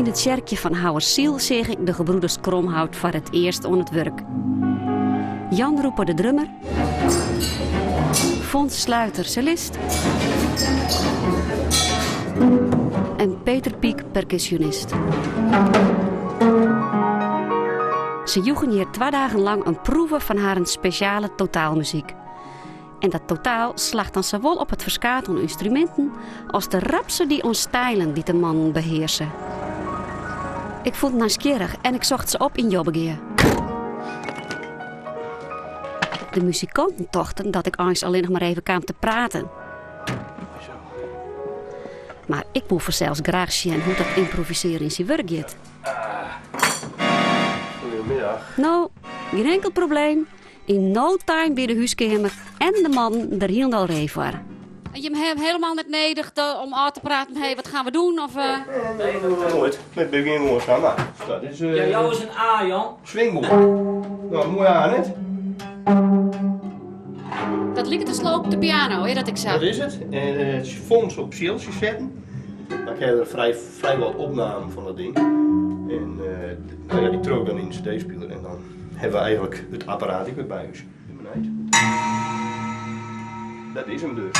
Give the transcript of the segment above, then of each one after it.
Yn it tsjerkje fan Houwersyl seach ik de gebroeders Kromhout foar it earst oan it wurk. Jan Roeper de drummer, Fons Sluiter sellist en Peter Piek perkussionist. Se joegen hjir twa dagen lang in proeve fan harren spesjale totaalmuzyk. En dat totaal slacht dan sawol op it ferskaat oan ynstruminten as de rapsody oan stylen dy't de mannen behearse. Ik fûn it nijsgjirrich en ik socht se op yn Jobbegea. De muzikanten tochten dat ik eins allinnich mar even kaam te praten. Mar ik woe fansels graach sjen hoe't dat ymprovisearjen yn syn wurk giet. Goedemiddag. No, gjin inkel probleem. Yn no time wie de húskeamer en de mannen der hielendal ree foar. Jim hawwe helemaal net nedich om ôf te praten, hey, wat gaan we doen? Of, uh... Nee, dat nooit. We beginnen gewoon samen. Dat is, Ja, jou is in A, Jan. Swingboard. Nou, mooi aan, net. Dat liket te sloop de piano, hè, dat ik sa. Dat is it. En it Fons op tsjiltsjes setten. Dan krijg je er vrij, vrij wat opnamen fan dat ding. En nou ja, die trok dan yn de cd-speler en dan hawwe we eigentlik it apparaat ek wer by ús. Bin benijd. Dat is him dus.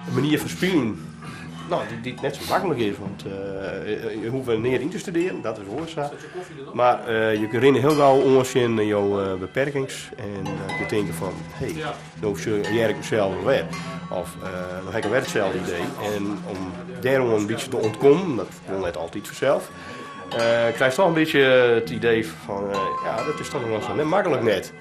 De manier fan spyljen, no, dy't net sa maklik is, want je hoege neat yn te studearjen, dat is wol sa. Mar je rinne hiel gau oan tsjin jo beperkings en je tinke fan, hé, no hear ik mysels wer. Of no ha ik wer itselde idee. En om dêroan in bytsje te ûntkommen, dat wol net altyd fansels, krijst toch in bytsje it idee fan, ja, dat is toch noch sa net maklik net.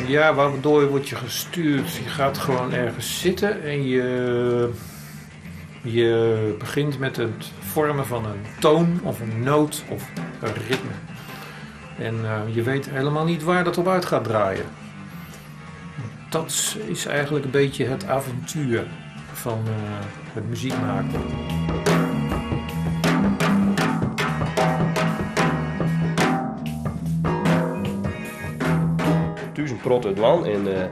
Ja, waardoor word je gestuurd? Je gaat gewoon ergens zitten en je, je begint met het vormen van een toon of een noot of een ritme. En uh, je weet helemaal niet waar dat op uit gaat draaien. Dat is eigenlijk een beetje het avontuur van uh, het muziek maken. Thús in protte dwaan en uh,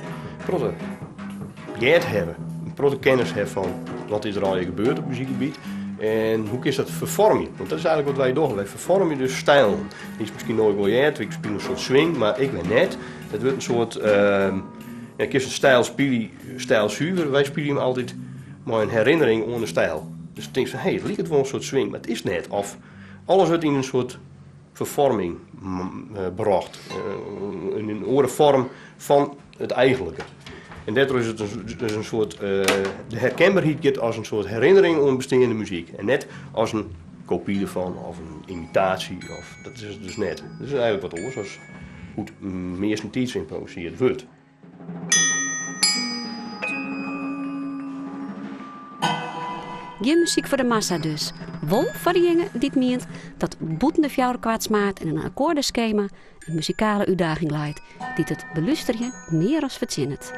protte heard hawwe. In protte kennis hawwe fan wat is der allegear gebeurd op muzykgebiet. En hoe kinst dat ferfoarmje? Want dat is eigentlik wat wy dogge. Wy ferfoarmje dus stylen. Is miskien noait wol heard, ik spylje in soart swing, mar ik wer net. Dat wurdt in soart, uh, ja, kinst in styl spylje, styl suver. Wy spylje him altyd mei in herinnering oan de styl. Dus tinkst fan, hé, it liket wol in soart swing, mar it is net. Of alles wurdt yn in soart ferfoarming brocht. In in oare foarm fan it eigentlike. En dêrtroch is it dus in soart, de herkenberheid giet as in soart herinnering oan besteande muzyk. En net as in kopy derfan of in imitaasje. Of, dat is it dus net. Dat is eigentlik wat oars as hoe't meastentiids ymprovisearre wurdt. Gjin muzyk foar de massa dus. Wol foar dejinge dy't mient dat bûten de fjouwerkwartsmaat en in akkoardeskema in muzikale útdaging leit dy't it belústerjen mear as fertsjinnet.